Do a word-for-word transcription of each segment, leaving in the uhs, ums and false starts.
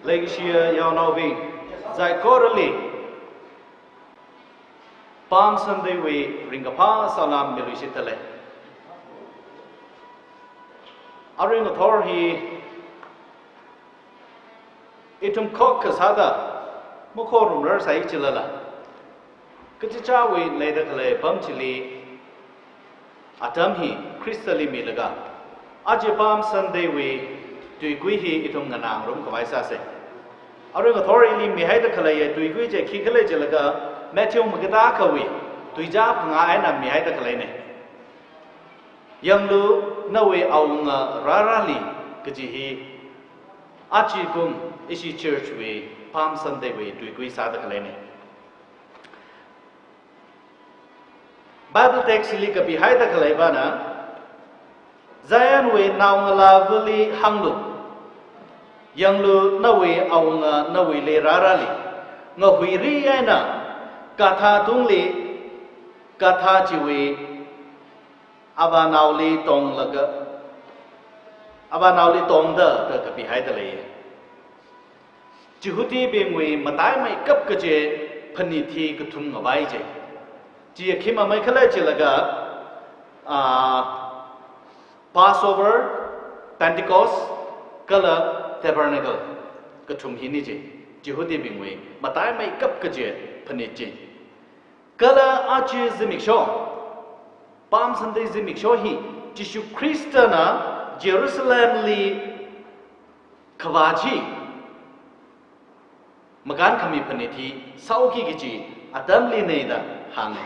Leikashiya yaonaobing, saikorali Palm Sunday wui ringkaphā salām miluishitdalei. Arui ngathor hi ithum khokkha sāda makhorumrar sai chilala, kachichāwui leida khalei apam chili atam hi Khristali milaga, aja Palm Sunday wui tuikui hi ithum nganāngarum khavai sāsei. Arui ngathor ili mihaida khalei tuikui chi khikhala jilaga, Matthew makatā akhawui tuizā phangā eina mihaida khaleina. "Yanglu, nawui awunga rārāli" kaji hi ajakum ishi church wui Palm Sunday wui tuikui sāda khaleina. Bible text li kapihaida khaleivana, "Zionwui naongalāvali hānglu, 'Yanglu, nawui awunga nawuili rārāli, ngahuiri eina gadha tungli, gadha chiwui avānaoli tonglaga, avānaoli tongda,'" da kapihaida lei. Jihudibingwui mataimeikap kaji phanit hi kathum ngavai chi. Chiya khi mamei khala jilaga, ah, Passover, Pentecost, kala Tabernacle, kathum hina chi. Jihudibingwui mataimeikap kaji phanit chi. Kala aja zimiksho, Palm Sunday zimiksho hi, Jishu Khristana Jerusalemli khavā chi makānkhami phanit hi sāuki kaji atamlina da hānga.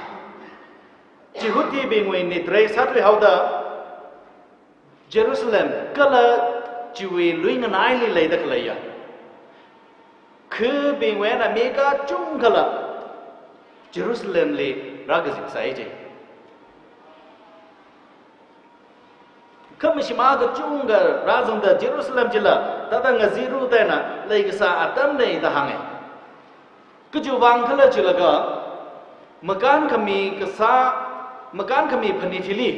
Jihudibingwui nitrei sāthuihaoda Jerusalem kala chiwui luinganaili leida khaleiya khabingwui eina mi kachungkhala Jerusalemli rākazip sai chi. Khamashim kachungkha rāzangda Jerusalem chila tata ngaziru da eina leikasā atamna da hānga. Kajiwui vang khala jilaga, makānkhami kasā, makānkhami phanit hili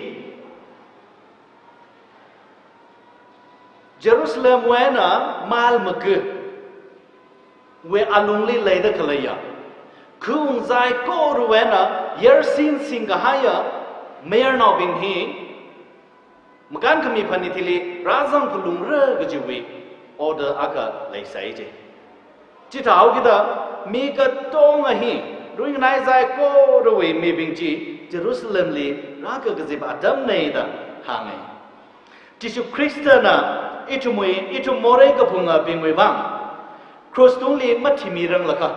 Jerusalemwui eina mile makāwui alungli leida khaleiya, khaung saikorawui eina yarsin singkahaiya mayarnaobing hi makānkhami phanit hili rāzang phalungra kajiwui order akha leisai chi. Chithāhaokida mi katonga hi, luinganai saikorawui mibing chi Jerusalemli rākakazip atamna da hānga. Jishu Khristana ithumwui, ithum morei kaphungabingwui vang cross tungli mathimiranglakha,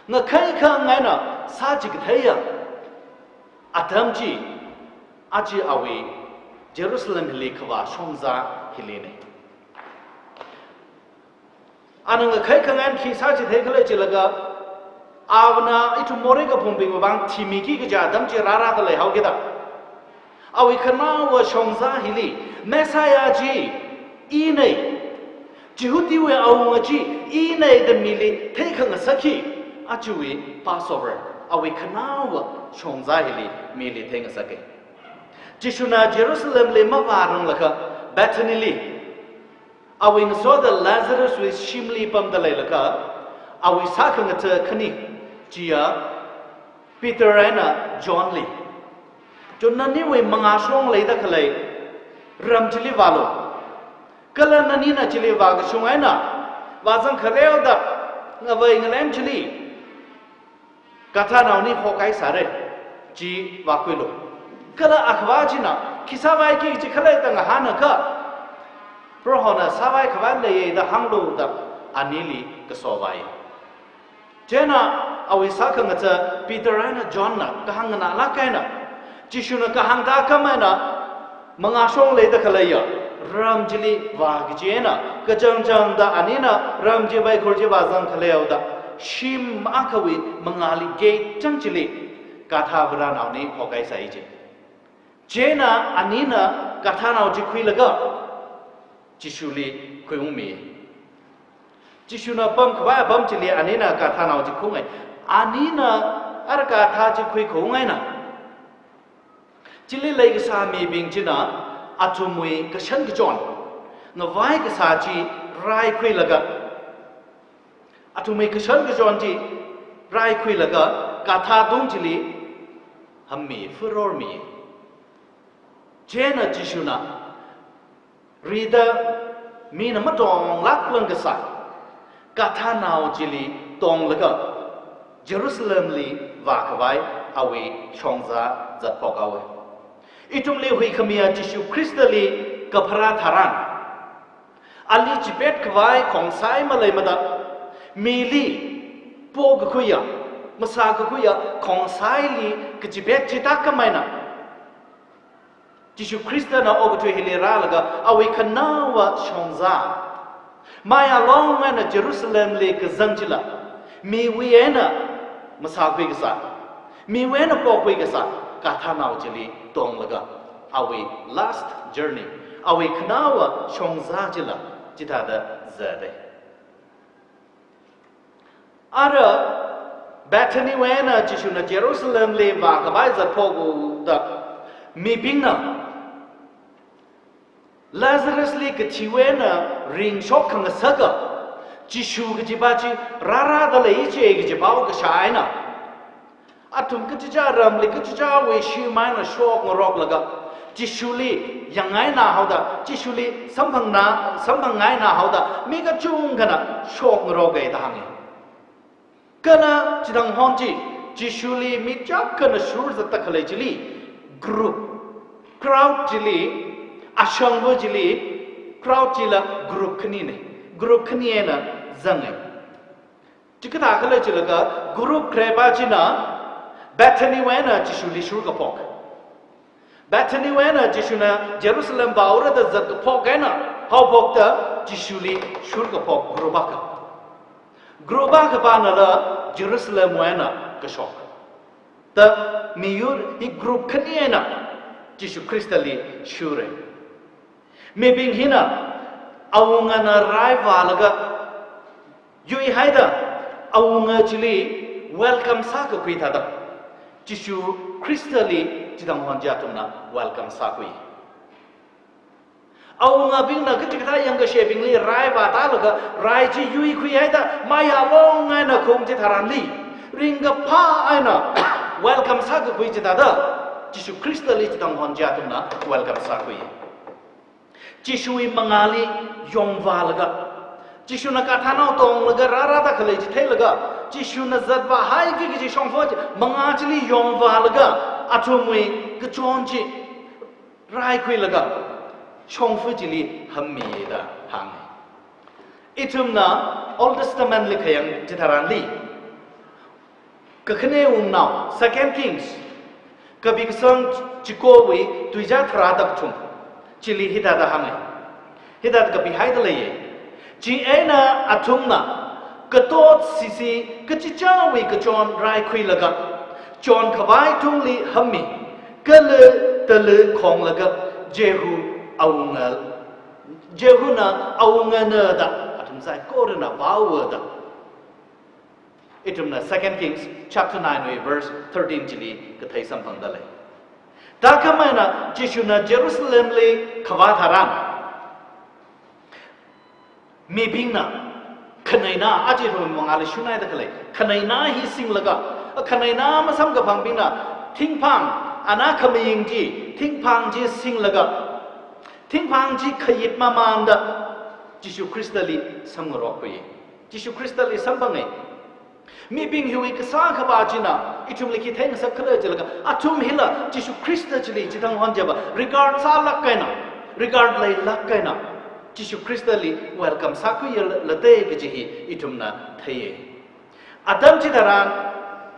ngakhai khangai eina sāchikatheiya atam chi, aja awui Jerusalem hili khavā shongza hilina. Ana ngakhai khangai eina khi sāchithei khala jilaga, avāna ithum morei kaphungbingwui vang thimiki kaji atam chi rārāda leihaokida, awui khanaowa shongza hili, Messiah chi ina, Jihudiwui awunga chi ina da mili theikhangasak hi, ajawui Passover, awui khanaowa shongza hili mili theingasaka. Jishuna Jerusalemli mavāranglakha, Bethanyli awui ngasoda Lazaruswui shimli pamda leilakha, awui sākhangatha khani, chiya Peter eina Johnli, "Chun naniwui mangāshong leida khalei ram chili vālu. Kala nanina chili vākashung eina, vāzang khaleoda ngavei ngalem chili gadhanao ani hokhaisāra, chi vākhuilu. Kala akhavā china khi sāvaiki kaji khala da ngahānakha, Prohona sāvai khavai leiya da hānglu," da anili kasovai. Chieina awui sākhangatha Peter eina Johnna kahāng nganālāk eina, Jishuna kahāng thākhamei eina mangāshong leida khaleiya ram chili vāki kaji eina, kachangchangda anina ram chi vaikhur chi vāzang khaleoda, shim akhawui mangāli gate chang chili gadha varānao ani hokhaisai chi. Chieina anina gadhanao chi khuilaga Jishuli khuiungmi. Jishuna pamkhavai apam chili anina gadhanao chi khuingai. Anina ara gadha chi khuikhaung eina, chili leikasā mibing china athumwui kashan kachon, ngavai kasā chi raikhuilaga, Athumwui kashan kachon chi raikhuilaga, gadha tung chili hammi, furor mi. Chieina Jishuna rida mina matonglāklang kasā gadhanao chili tonglaga Jerusalemli vākhavai awui shongzā zatphok haowa. Ithumli huikhamiya Jishu Khristali kapharā tharan, ali chipet khavai khongsai maleimada, mili pokakhuiya, masākakhuiya khongsaili kachipet chithākhameina, Jishu Khristana okathui hili rālaga awui khanaowa shongzā, maiya long eina Jerusalemli kazang chila, miwui eina masākhui kasā, miwui eina pokhui kasā gadhanao chili tonglaga, awui last journey, awui khanaowa shongzā chila chithāda zata. Ara Bethany wui eina Jishuna Jerusalemli vākhavai zatphokda, mibingna Lazarusli kathiwui eina ringshok khangasaka Jishu kajipa chi rārada leiya kajipa okasha eina, athum kachichā ramli kachichāwui shim eina shokngaroklaga, Jishuli yangngaina haoda, Jishuli samphangna, samphangngaina haoda, mi kachungkhana shokngaroka da hānga. Kala chithang hon chi, Jishuli mi chapkhana shur zatda khalei chili, group, crowd chili, ashangva chili, crowd chila group khanina, group khani eina zanga. Chikathā khala chilaga, group khareba china Bethany wui eina Jishuli shurkaphok. Bethany wui eina Jishuna Jerusalem vāura da zatkaphok eina haophokta Jishuli shurkaphok group akha. Group akhapanala Jerusalem wui eina kashok. Da miyur hi group khani eina Jishu Khristali shura. Mibing hina awungana rai vālaga yuihaida awunga chili welcome sākakhui thāda, Jishu Khristali chithang hon chi athumna welcome sākhui. Awungabingna kachikathā yangkashebingli rai vātālaga, rai chi yuikhuihaida, maiya long eina khaung chitharanli, ringkaphā eina welcome sākakhui chithāda, Jishu Khristali chithang hon chi athumna welcome sākhui. Jishuwui mangāli yongvālaga, Jishuna gadhanao tonglaga rārada khalei chi theilaga, Jishuna zatvāhaiki kaji shongfa chi mangā chili yongvālaga, athumwui kachon chi raikhuilaga, shongfa chili hammiya da hānga. Ithumna Old Testament li khayang chitharanli, Kakhane Wungnao, Second Kings, kapi kasang chikowui tuizā tharāda kathum chili hithāda hānga. Hithāda kapihaida leiya. Chieina athumna katot sisi kachichāwui kachon raikhuilaga, chonkhavai tungli hammi, kala tala khonglaga Jehu awunga, Jehuna awungana da athum saikorana vāhaowa da. Ithumna Second Kings chapter nine wui verse thirteen chili kathei samphangda lei. Thākhameina Jishuna Jerusalemli kavā tharan, mibingna khaneina, aja ithum mangāli shunhaida khalei khaneina hi singlaga, khaneina masamkaphangbingna thingphang, ana khamaying chi, thingphang chi singlaga, thingphang chi khayit mamanda Jishu Khristali samngarokhui. Jishu Khristali samphanga. Mibing hiwui kasā khavā china ithumli khi theingasak khala jilaga, athum hila Jishu Khrista chili chithang hon chiva regard sālāk eina, regard leilāk eina Jishu Khristali welcome sākhuiya late kaji hi ithumna theiya. Atam chitharan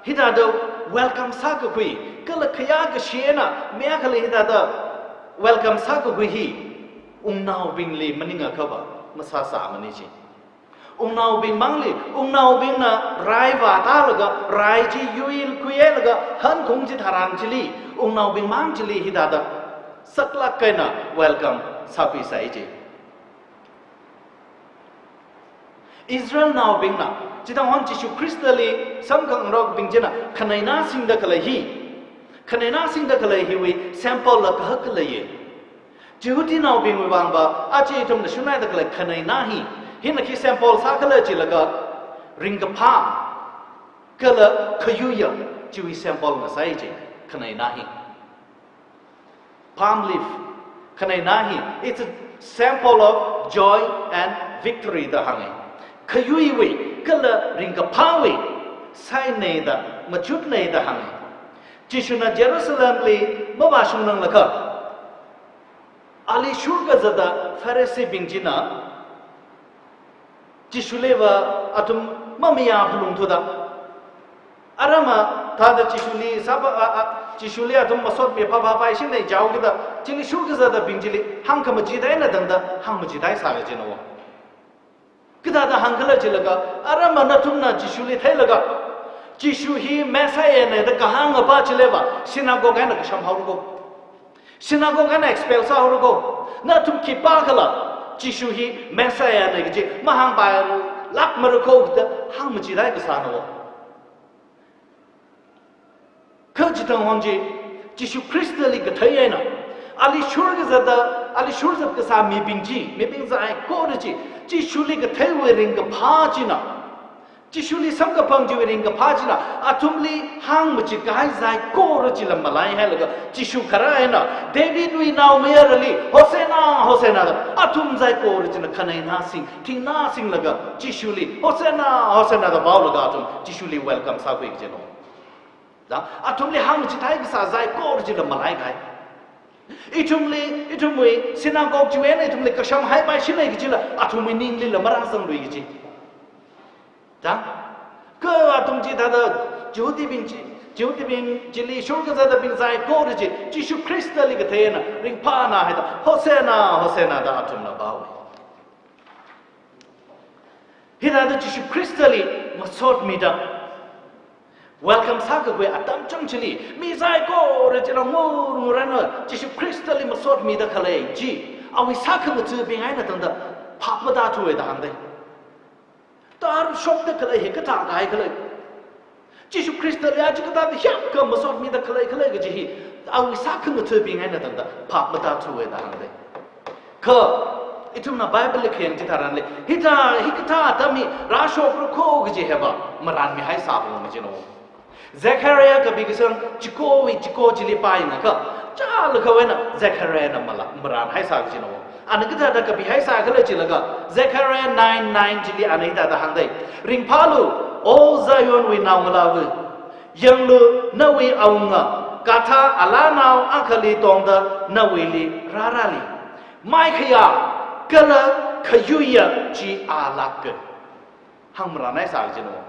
hithāda welcome sākakhui, kala khayā kashi eina mi akhali hithāda welcome sākakhui hi wungnaobingli maningakhava masāsāmana chi. Wungnaobing mangli, wungnaobingna rai vātālaga, rai chi yuikhuilaga hankhaung chitharan chili, wungnaobing mang chili hithāda saklāk eina welcome sākhuisai chi. Israelnaobingna chithang hon Jishu Khristali samkhangarokbing china khaneina singda khalei hi, khaneina singda khalei hiwui sample la kahak leiya. Jihudinaobingwui vangva aja ithumna shunhaida khalei khaneina hi, hina khi sample sākhala jilaga, ringkaphā kala khayuiya chiwui symbol ngasai chi, khanaina hi. Palm leaf, khanaina hi, it's a symbol of joy and victory da hānga. Khayuiwui kala ringkaphāwui sign na da, machut na da hānga. Jishuna Jerusalemli mavāshungnanglakha, ali shurkazata Phariseebing china Jishuliva athum mamayā phalungthuda, aram thāda Jishuli sāpa, a, a, Jishuli athum masotmi phāphāpai shinei jaokida, chili shurkazatabing chili hāngkhamachithai eina tangda hāngmachithai sā kajina wo. Kathāda hāngkhala chilaga, aram nathumna Jishuli theilaga, Jishu hi Messiah na da kahāng apa chiliva, synagogue eina kasham haora ko. Synagogue eina expel sāhaora ko. Nathum khipākhala Jishu hi Messiah na kaji mahāngpailāk mara ko da hāngmachithai kasāna wo. Kha chithang hon chi, Jishu Khristali kathei eina, ali shurkazata, ali shurzat kasā mibing chi, mibing saikora chi, Jishuli katheiwui ringkaphā china, Jishuli samkaphang chiwui ringkaphā china, athumli hāngmachithai saikora chila malaihailaga, Jishu khara eina, Davidwui naomayarali, Hosanna, Hosanna da, athum saikora china khanaina sing, thingna singlaga, Jishuli, Hosanna, Hosanna da vaolaga athum Jishuli welcome sākhui kajina. Da, athumli hāngmachithai kasā saikora chila malaikahai. Ithumli, ithumwui synagogue chiwui eina ithumli kashamhaipai shinei kajila, athumwui ninglila marāzanglui kaji. Da, kha athum chithāda Jihudibing chi, Jihudibing chili shurkazatabing saikora chi, Jishu Khristali kathei eina ringphāna haida, Hosanna, Hosanna da athumna vaowa. Hithāda Jishu Khristali masotmida welcome sākakhui atam chang chili, mi saikora china ngur ngurana Jishu Khristali masotmida khalei chi, awui sākhangathabing eina tangda phap matāthuwa da hāngdei. Tara shokda khalei hi kathākahai khalei. Jishu Khristali aja kathāda hiyākha masotmida khalei khalei kaji hi, awui sākhangathabing eina tangda phap matāthuwa da hāngdei. Kha, ithumna Bibleli khayang chitharanli, hithā, hikathā atam hi rāshokra ko kaji hiva marānmihai sāphalung kajina wo. Zechariah kapi kasang chikowui chiko chili pāyangakha, chālakhawui eina Zechariahna mala, marānhai sā kajina wo. Ana kathāda kapihai sākhala chilaga, Zechariah nine nine chili ana hithāda hāngdei. Ringphālu, O Zionwui naongalāva. Yanglu, nawui awunga, gadha alānao akhali tongda nawuili rārāli. Maikhayā kala khayuiya chi a lāka. Hāngmarānhai sā kajina wo.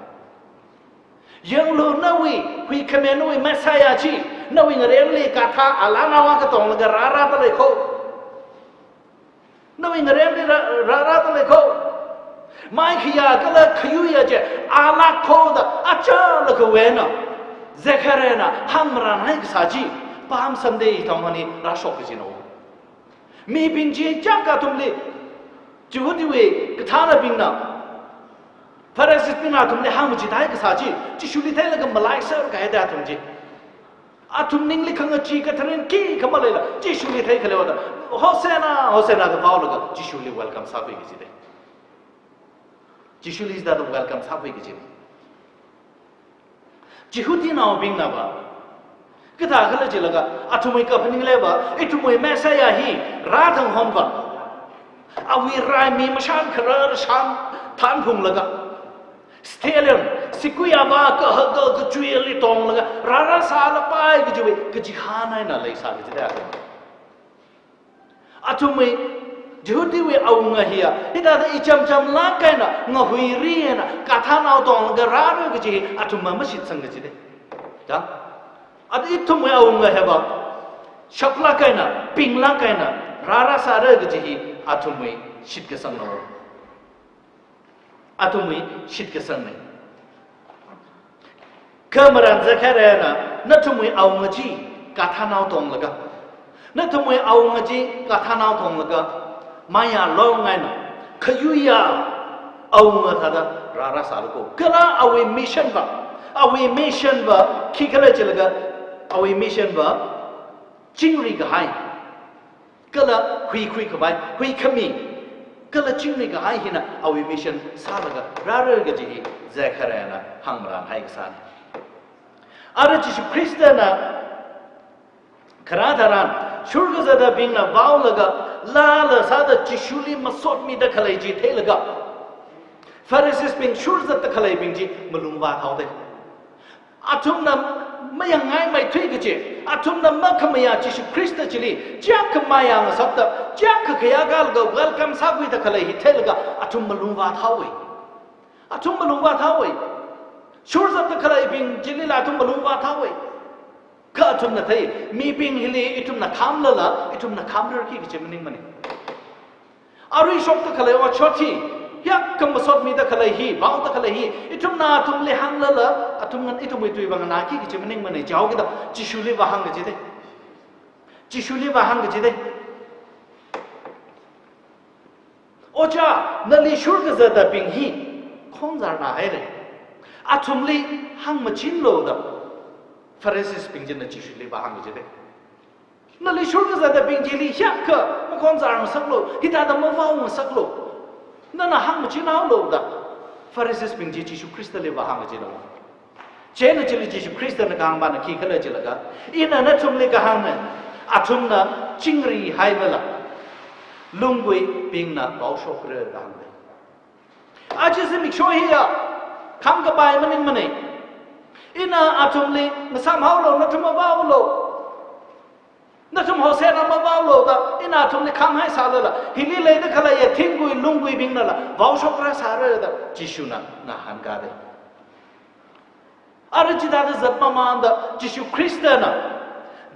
Yanglu, nawui huikhame, nawui Messiah chi, nawui ngaremli gadha alānao akha tonglaga rārāda lei ko. Nawui ngaremli rā, rārāda lei ko. Maikhayā kala khayuiya chi a lāka da, achālakhawui eina Zechariahna hāngmarānhai kasā chi, Palm Sunday thang honi rāshok kajina wo. Mibing chi chāk athumli, Jihudiwui kathānabingna, Phariseebingna athumli hāngmachithai kasā chi, Jishuli theilaga malaiser kahai da athum chi. Athum ningli khangachee katharin khikha maleila, Jishuli theikhaleo da, Hosanna, Hosanna da vaolaga, Jishuli welcome sākhui kaji dei. Jishuli hithāda welcome sākhui kaji. Jihudinaobingnava, kathākhala chilaga, athumwui kaphaningliva, ithumwui Messiah hi rāthang honva, awui raimi mashan kharar sham thanphunglaga, stallion, siguiya va kahaka kachuili tonglaga, rārāsālapai kajiwui kachihān eina leisā kaji da athum. Athumwui, Jihudiwui awunga hiya, hithāda ichamchamlāk eina, ngahuiri eina, gadhanao tonglaga rāra kaji hi, athumva mashitsang kaji dei. Da? Ada ithumwui awunga hiva, shaklāk eina, pinglāk eina, rārāsāra kaji hi, athumwui shitkasangna wo. Athumwui shitkasangna. Kha marān Zechariahna, nathumwui awunga chi gadhanao tonglaga, nathumwui awunga chi gadhanao tonglaga, mayā long eina, khayuiya awunga thāda rārāsālu ko. Kala awui mission va, awui mission va, khikhala chilaga, awui mission va, chingri kahai, kala huikhui khavai, huikhami, Kala chingri kahai hina awui mission sālaga rāra kaji hi Zechariahna hāngmaranhai kasāna. Ara Jishu Khristana kharā tharan, shurkazatabingna vaolaga, lala sāda Jishuli masotmida khalei chi theilaga, Pharisees bing shurzatta khaleibing chi malungvāthaoda. Athumna mayāngngai maithui kachi, athumna makhamayā Jishu Khrista chili, chiyākha mayāngasakta, chiyākha khayākalaga welcome sākhuida khalei hi theilaga, athum malungvāthaowa. Athum malungvāthaowa. Shurzatta khaleibing chilila athum malungvāthaowa. Kha athumna thei, mibing hili ithumna khamlala, ithumna khamrarki kachi maningmana. Arui shokta khalei otshot hi, hiyākha masotmida khalei hi, vaoda khalei hi, ithumna athumli hānglala, athumna ithumwui tui vānganāki kachi maningmana, jihaokida, Jishuli vāhāng kajida. Jishuli vāhāng kajida. Ojā, nali shurkazatabing hi khonzarnāhaira. Athumli hāngmachinlu da. Pharisees bing china Jishuli vāhāng kajida. Nali shurkazatabing chili hiyākha makhonzarngasaklu, hithāda mavaongasaklu. Nana hāngmachinhaolu da. Pharisees bing chi Jishu Khristali vāhāng kajina. Chieina chili Jishu Khristana kahāng pana khikhala jilaga, ina nathumli kahāngna, athumna chingrihailala, lunggabingna vaoshokra da hānga. Aja zimiksho hiya, khamkapai maningmana. Ina athumli, ngasāmhaolu, nathum mavaolu. Nathum hosena mavaolu da, ina athumli khamhaisālala, hili leida khaleiya thingkui lunggabingnala vaoshokra sāra da, Jishuna ngahānkada. Ara chithāda zatmamanda, Jishu Khristana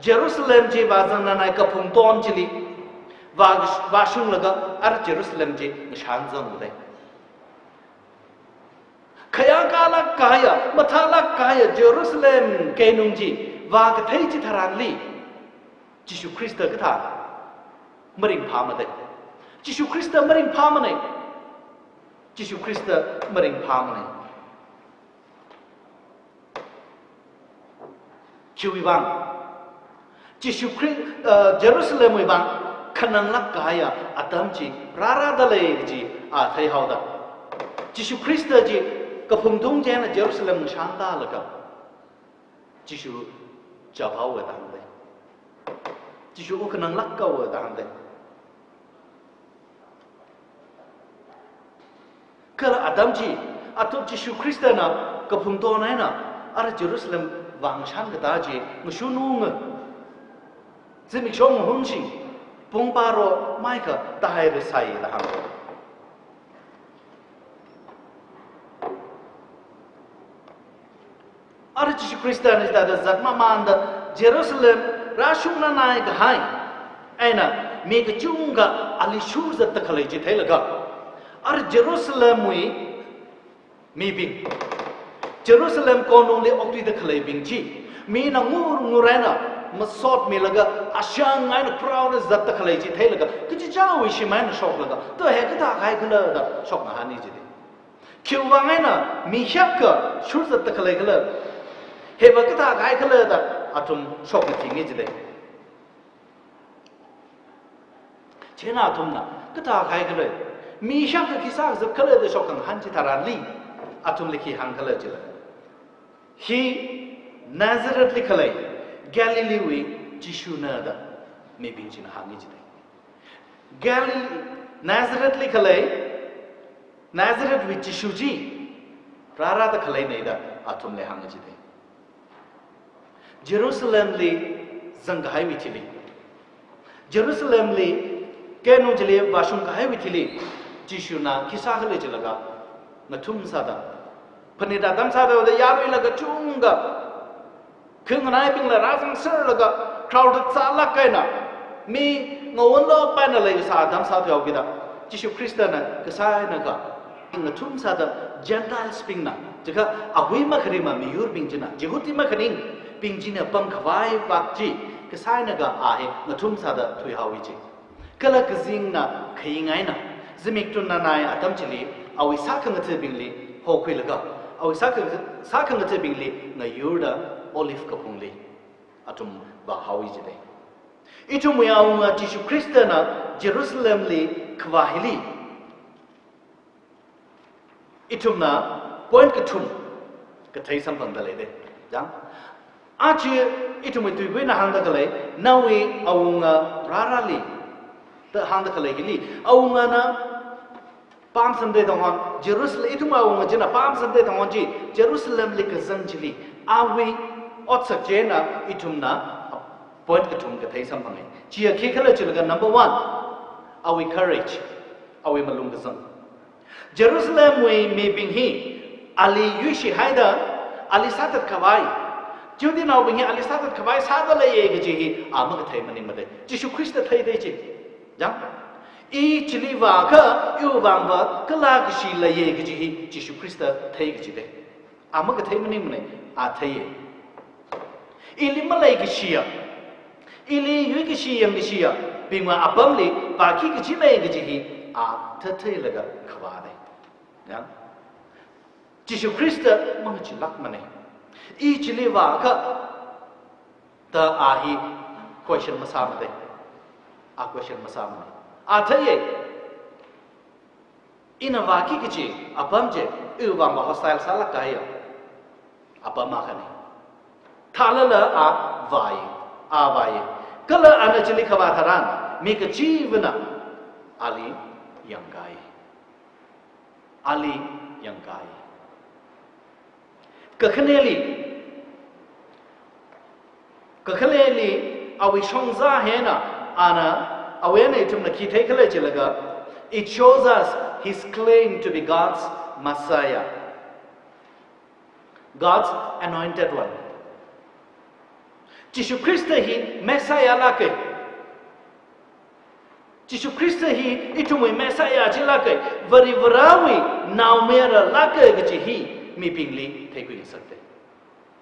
Jerusalem chi vāzangnanai kaphungton chili vā, vāshunglaga, ara Jerusalem chi ngashanzangda. Khayākalāk kahaiya, mathālāk kahaiya Jerusalem keinung chi vākathei chitharanli, Jishu Khrista kathā maringphāmada. Jishu Khrista maringphāmana. Jishu Khrista maringphāmana. Chiwui vang, Jishu Khri-, uh, Jerusalemwui vang khananglāk kahaiya atam chi rārāda lei kaji a theihaoda. Jishu Khrista chi kaphungton china Jerusalem shangda laga, Jishu chaphaowa da hānga. Jishu wuk khananglāk kahaowa da hānga. Kala atam chi, athum Jishu Khristana kaphungton eina, ara Jerusalem vāngashan katā chi ngashununga. Zimiksho ngahunshing, pung baro maikha tāhairasai da hānga. Ara Jishu Khristana hithāda zatmamanda Jerusalem rāshungnanai kahai eina mi kachungkha ali shurzatta khalei chi theilaga, ara Jerusalemwui mibing, Jerusalem konungli okthuida khaleibing chi, mina ngur ngur eina masotmilaga, ashang eina proud eina zatta khalei chi theilaga, kachichāwui shim eina shoklaga, to hi kathā kahaikhala da shokngahāna jida. Khiwui vang eina mi hiyākha shurzatta khaleikhala, hiva kathā kahaikhala da athum shokngathinga jida. Chieina athumna, kathā kahaikhala, mi hiyākha khi sākazatkhala da shokngahān chitharanli, athumli khi hāngkhala jila, hi Nazarethli khalei Galileewui Jishuna da mibing china hānga jida. Galilee, Nazarethli khalei, Nazarethwui Jishu chi rārāda khaleina da athumli hānga jida. Jerusalemli zangkahaiwui thili, Jerusalemli keinung chili vāshungkahaiwui thili, Jishuna khi sākhala jilaga, ngathum sāda, phanit atam sāda, da yaruila kachungkha, khanganaibingla rāzangserlaga, crowded sālāk eina, mi ngawunlok paina leikasā atam sāthuihaokida, Jishu Khristana kasā eina kha, ngathum sāda Gentiles bingna, chikha awui makharing miyurbing china, Jihudi makharingbing china pamkhavai vak chi kasā eina kha a hi ngathum sāda thuihaowa ji. Kala kazingna khaying eina, zimik tunnanai atam chili, awui sākhangathabingli hokhuilaga, awui sākha-, sākhangathabingli ngayurda Olive kaphungli athum vāhaowa jida. Ithumwui awunga Jishu Khristana Jerusalemli kavā hili, Ithumna point kathum kathei samphangda leide. Jang. Achi ithumwui tuikuina hāngda khalei, nawui awunga rārali da hāngda khalei hili, awungana Palm Sunday tongkon, Jerusalem, ithum awunga china Palm Sunday tongkon chi, Jerusalemli kazang chili, awui otsak china ithumna point kathum kathei samphange. Chiya khikhala chilaga number one, awui courage, awui malung kazang. Jerusalemwui mibing hi ali yuishi haida, ali sāthat khavai, Jihudainaobing hi ali sāthat khavai sāda leiye kaji hi a makathei maningmade. Jishu Khrista theide chi. Jang. I chili vākha, iwui vang va kala kashi leiye kaji hi Jishu Khrista thei kajide. A makathei maningmane, a theiye. Ili maleikashiya, ili yuikashi yangkashiyabingwui apamli vāki kajine kaji hi a thātheilaga khavāde. Ya? Jishu Khrista mangachilākmane. I chili vākha da a hi question masāmade. A question masāmane. A theiye. Ina vāki kaji apam chi, iwui vang va hostile sālāk kahaiya apam akhane. Thālala a vāye, a vāye. Kala ana chili khavā tharan, mi kachivana ali yangkahai. Ali yangkahai. Kakhaneli, kakhaneli awui shongza hina, ana, awui eina ithumna khi theikhala chilaga, it shows us his claim to be God's Messiah, God's anointed one. Jishu Khrista hi Messiah lāke. Jishu Khrista hi ithumwui Messiah chilāke, Varivarāwui naomayara lāke kaji hi mibingli theikhuingasakde.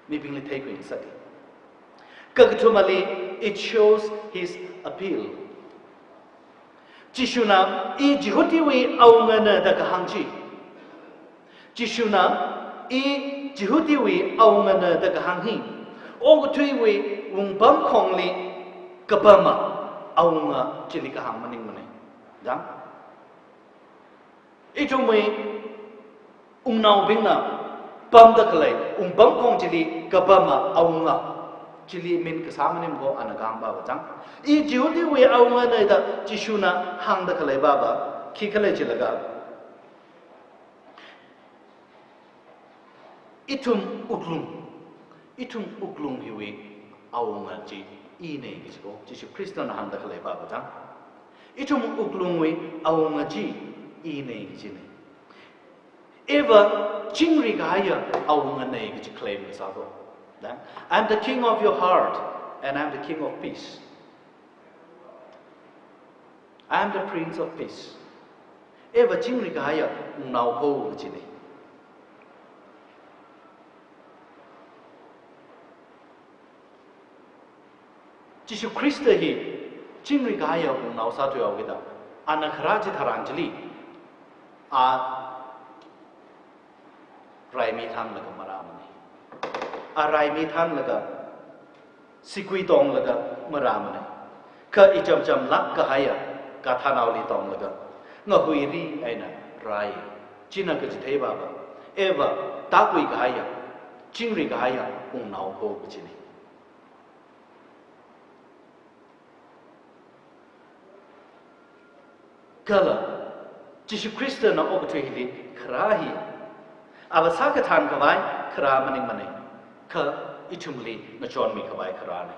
Mibingli theikhuingasakde. Kakathumali, it shows his appeal. Jishuna, I Jihudiwui awungane da kahāng chi. Jishuna, I Jihudiwui awungane da kahāng hi, okathuiwui wungpamkhongli kapama awunga chili kahāng maningmane. Jang? Ithumwui wungnaobingna pamda khalei wungpamkhong chili kapama awunga chili min kasā maningmako ana kahāng pava jang. I Jihudiwui awungane da Jishuna hāngda khalei pava khikhala chilaga, ithum wuklung, ithum wuklungwui awunga chi ine kajiko, Jishu Khristana hāngda khalei pava jang. Ithum wuklungwui awunga chi ine kajine. Iva chingri kahaiya awungane kaji claim kasāko. Then, "I am the king of your heart, and I am the king of peace." "I am the Prince of Peace." Iva chingri kahaiya wungnao ho kajine. Jishu Khrista hi chingri kahaiya wungnao sāthuihaokida, ana kharā chitharan chili, a raimi thānlaga marāmane. A raimi thānlaga, sigui tonglaga marāmane. Kha ichamchamlāk kahaiya kathānaoli tonglaga, ngahuiri eina rāi. China kachithei pava, iva tākhui kahaiya, chingri kahaiya wungnao ho kajine. Kala, Jishu Khristana okathui hili kharā hi, ava sākathan khavai kharā maningmane, kha ithumli ngachonmi khavai kharāne.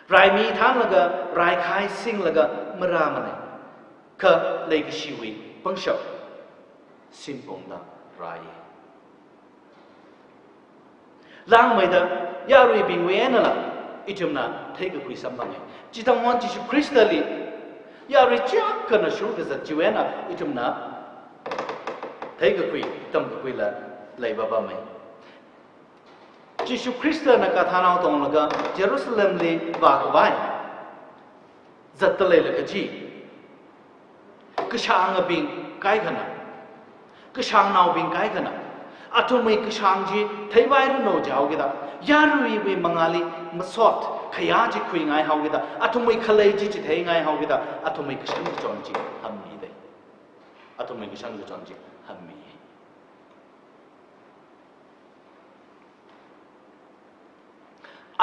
Raimi thānlaga, raikhai singlaga marāmane, kha leikashiwui pangshap simpungda rāi. Langmeida yaruibingwui einala ithumna theikakhui samphange. Chithang hon Jishu Khristali yarui chiyākhana shurkazat chiwui eina ithumna theikakhui, tamkakhuila leipapame. Jishu Khristana kathānao tonglaga Jerusalemli vākhavai zatta leilakha chi, kashāngabing kaikhana, kashāngnaobing kaikhana, athumwui kashāng chi theivairanu jihaokida, yaruiwui mangāli masot khayā chi khuingai haokida, athumwui khalei chi chitheingai haokida, athumwui kashankachon chi hammide. Athumwui kashankachon chi hammi.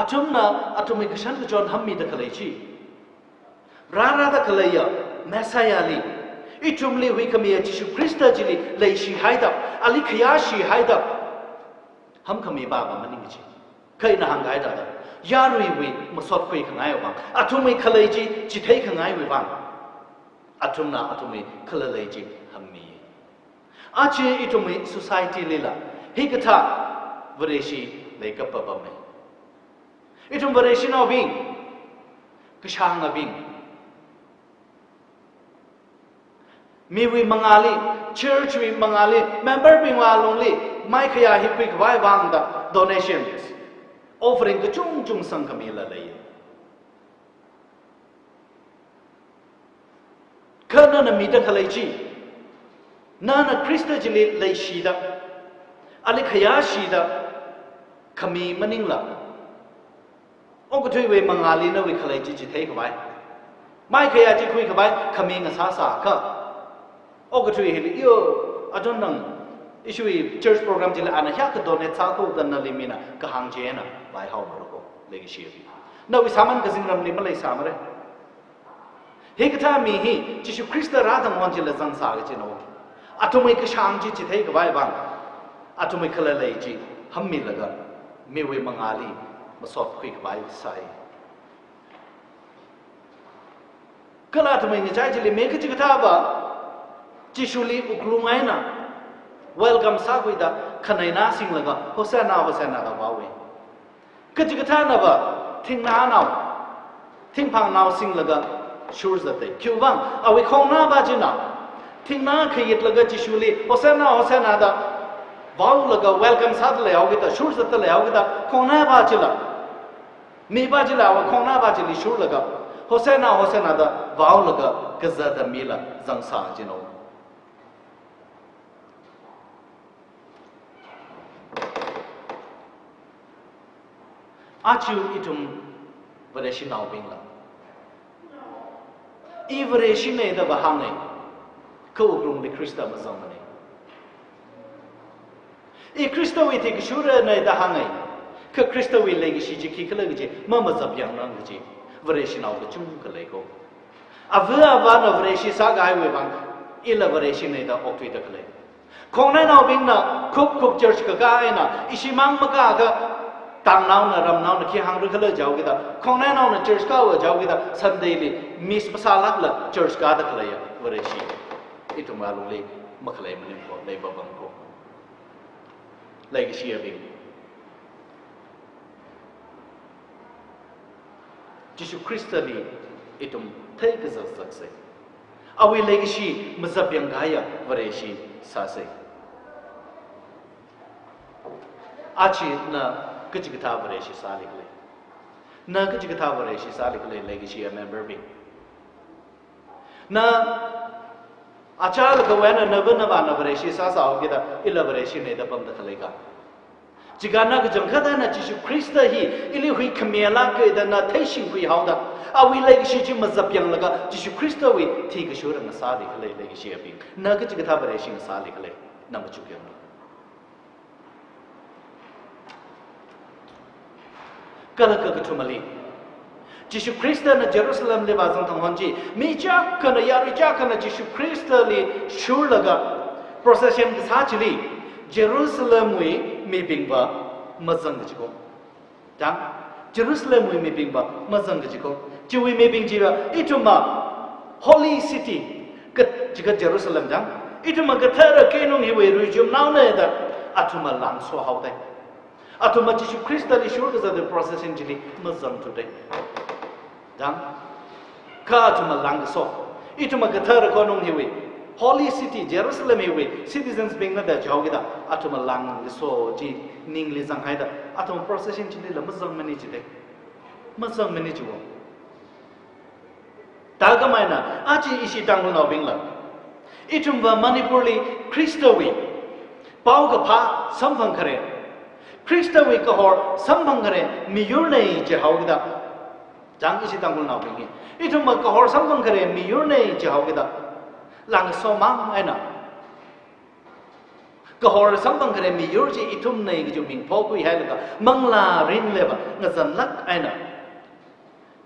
Athumna athumwui kashan kachon hammida khalei chi, rārāda khaleiya Messiah li, ithumli huikhamiya Jishu Khrista chili leishihaida, ali khayāshihaida hamkhami pava maning chi. Kha ina hāngkahai thāda, yaruiwui masot khuikhangai vang, athumwui khalei chi chitheikhangai vang, athumna athumwui khalalei chi hammi. Aja ithumwui society lila hikathā Vareshi leikap papamei. Ithum Vareshinaobing, kashāngabing, miwui mangāli, church wui mangāli, member bingwui alungli maikhayā hi khuikhavai vangda donations, offering kachungchung sangkhamila lei. Kha nana mida khalei chi, nana Khrista chili leishida, ali khayāshida khami maningla, okathuiwui mangāli nawui khalei chi chitheikhavai, maikhayā chi khuikhavai khami ngasāsākha, okathui hili, yo, I don't know, ishiwui church program chili ana hiyākha donate sākho da nali mina kahāng china vaihaomalu ko, leikashibing. Nawui sāman kazingramli maleisāmara. Hikathā mi hi Jishu Khrista rāthang hon chila zangsā kajina. Athumwui kashāng chi chitheikhavai vang, athumwui khalalei chi hammilaga miwui mangāli masot khuikhavai sāi. Kala athumwui ngachai chili mi kachikathāva Jishuli wuklung eina welcome sākhuida khaneina singlaga, "Hosanna, Hosanna," da vaowa. Kachikathānava thingnānao, thingphangnao singlaga shur zatta. Khiwuivang, awui khongnāva china thingnā khayitlaga Jishuli "Hosanna, Hosanna" da vaolaga welcome sāda leihaokida, shur zatta leihaokida, khongnāva chila, miva chila awui khongnāva chili shurlaga, "Hosanna, Hosanna" da vaolaga kazata mila zangsā kajina. Aja ithum Vareshinaobingla, I Vareshina da vāhānga, kha wuklungli Khrista mazangmana. I Khristawui thikashurana da hānga, kha Khristawui leikashi chi khikhala kaji mamazapyangrangra kaji Vareshinao kachungkha lei ko. Ava avāna Vareshi sākahaiwui vang, ila Vareshina da okthuida khalei. Khongnainaobingna khupkhup church kakā eina, ishimang makāakha tangnaona, ramnaona khi hāngra khala jihaokida, khongnainaona church kāva jihaokida, Sunday li miss masālākla church kāda khaleiya Vareshi ithumwui alungli makhalei maning ko, leipapam ko. Leikashiyabing, Jishu Khristali ithum theikazak zaksa. Awui leikashi mazapyangkahaiya Vareshi sāsa. Aja na kachikathā Vareshi sālikhala? Na kachikathā Vareshi sālikhala, leikashiya member bing? Na achālakhawui eina nava navāna Vareshi sāsāhaokida, ila Vareshina da pamda khaleikha? Chikha na kachangkhat eina Jishu Khrista hi ili huikhamilāka da na theishingkhuihaoda, awui leikashi chi mazapyanglaga Jishu Khristawui thikashura ngasālikhala, leikashiyabing? Na kachikathā Vareshi ngasālikhala? Na machukyanglu. Kala kakathumali, Jishu Khristana Jerusalemli vāzang thang hon chi, mi chiyākhana, yarui chiyākhana Jishu Khristali shurlaga procession kasā chili Jerusalemwui mibingva mazang kajiko. Chang, Jerusalemwui mibingva mazang kajiko. Chiwui mibing chiva ithumva holy city, ka, chikha Jerusalem chang, ithumva kathara keinung hiwui ruichumnaona da athumva langsohaoda. Athumva Jishu Khristali shurkazata procession chili mazangthuda. Chang, kha athumva langkaso, ithumva kathara keinung hiwui, holy city Jerusalem hiwui citizens bingna da jihaokida, athumva langkaso chi ningli zanghaida, athumva procession chilila mazangmana jida. Mazangmana jiwo. Thākhameina, aja ishi Tangkhulnaobingla, ithumva Manipurli Khristawui paokaphā samphangkhare, Khristawui kahor samphangkhare miyurna jihaokida, chang, ishi Tangkhulnaobing hi, ithumva kahor samphangkhare miyurna jihaokida, langkasomang eina Kahor samphang khare miyur chi ithumna kaji ming phokhui hailaga manglā rinliva ngazanlāk eina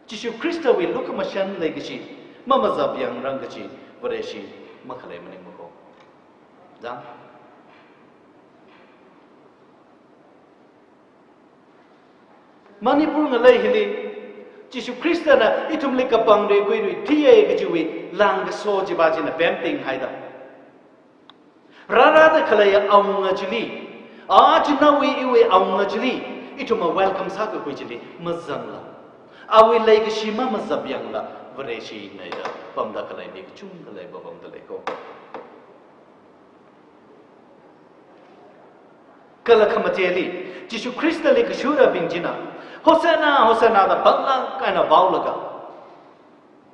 Jishu Khristawui lukhamashan leikashi mamazapyangrang kachi Vareshi makhalei maningmako. Zang. Manipur ngalei hili Jishu Khristana ithumli kapangri kuirui thiya kajiwui langkaso chiva china pemting haida. Rārada khalei awunga chili, a chinawui iwui awunga chili, ithumna welcome sākakhui chili mazangla, awui leikashi mamazapyangla, Vareshi ngaida pamda khalei mi kachungkha leiva pamda leiko. Kala khamateli, Jishu Khristali kashurabing china, "Hosanna, Hosanna" da panglāk eina vaolaga.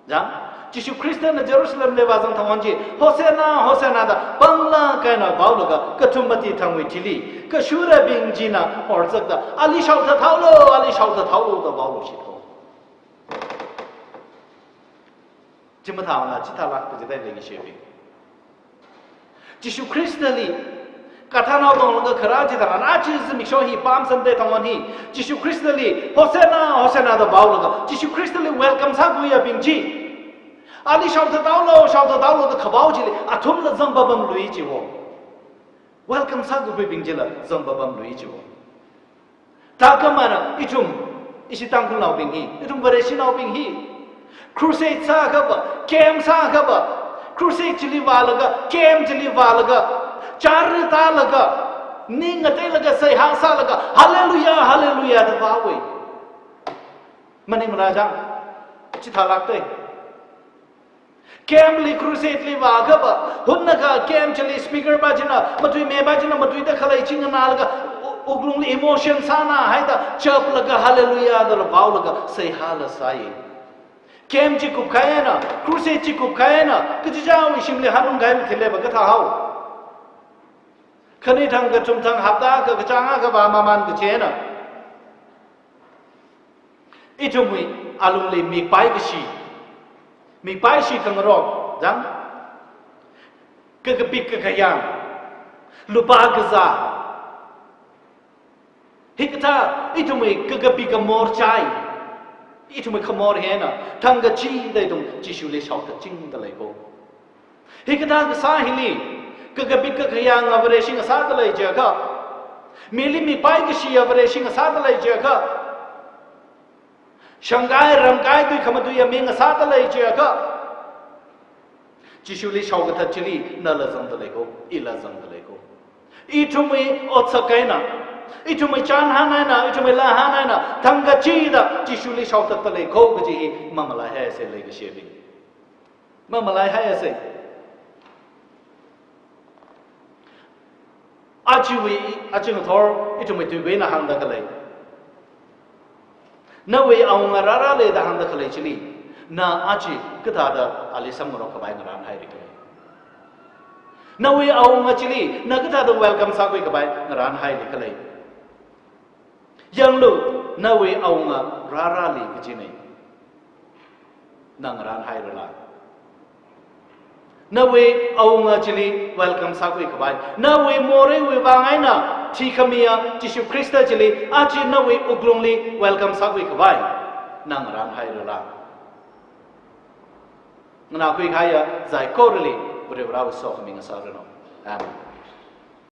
Zang, Jishu Khristana Jerusalemli vāzang thangwan chi, "Hosanna, Hosanna" da panglāk eina vaolaga, kathum mati thangwui thili, kashurabing china horzakda, "Ali shaothat haolo, ali shaothat haolo" da vaoluishitko. Chi mathāna chithālāk kajida leikashibing. Jishu Khristali, kathānao tonglaga kharā chitharan, aja zimiksho hi Palm Sunday thangwan hi, Jishu Khristali, "Hosanna, Hosanna" da vaolaga, Jishu Khristali welcome sākhuiyabing chi, "Ali shaothat haolo, shaothat haolo" da kavao chili, athumla zangpapamlui chiwo. Welcome sākakhuibing chila zangpapamlui chiwo. Thākhamana ithum, ishi Tangkhulnaobing hi, ithum Vareshinaobing hi, crusade sākhava, camp sākhava, crusade chili vālaga, camp chili vālaga, chara tālaga, ning ngateilaga, seihā sālaga, "Hallelujah, Hallelujah" da vaowei. Maningmana zang, chithālākte. Camp li, crusade li vākhava, hunakha camp chili speaker pa china, matuime pa china, matuida khalei chi nganālaga, u-, wuklungli emotion sāna haida, chaplaga, "Hallelujah" dala vaolaga, seihāla sāi. Camp chi kupkahai eina, crusade chi kupkahai eina, kachichāwui shimli hanung kahai mathālei va kathā hao. Khani thang kathum thang hapta akha kachāng akha vāmaman kachina. Ithumwui alungli mikpai kashi, mikpai shi khangarok, zang, kakapik kakhayang, lupā kazā. Hikathā ithumwui kakapik khamor chai, ithumwui khamor hina, thangkachida ithum Jishuli shaothatchingda leiko. Hikathā kasā hili, kakapik kakhayang Vareshi ngasāda lei jiakha, mili mikpai kashiya Vareshi ngasāda lei jiakha, shangkai ramkai tui khamatuiya mi ngasāda lei jiakha, Jishuli shaokathat chili nala zangda leiko, ila zangda leiko. Ithumwui otsak eina, ithumwui chānhān eina, ithumwui lāhān eina, thangkachida Jishuli shaothatda leiko kaji hi mamalaihaisa leikashibing. Mamalaihaisa. Ajawui, aja ngathor, ithumwui tuikuina hāngda khalei, nawui awunga rārale da hāngda khalei chili, na aja kathāda ali samngarok khavai ngarānhaira khala? Nawui awunga chili, na kathāda welcome sākhui khavai ngarānhaira khala? Yanglu, nawui awunga rārale kajina. Na ngarānhairala? Nawui awunga chili welcome sākhui khavai, nawui moreiwui vang eina thikhamiya Jishu Khrista chili aja nawui wuklungli welcome sākhui khavai, na ngarānhairala? Nganākhui kahaiya zaikorali Varivarāwui sokhami ngasāranu. Amen.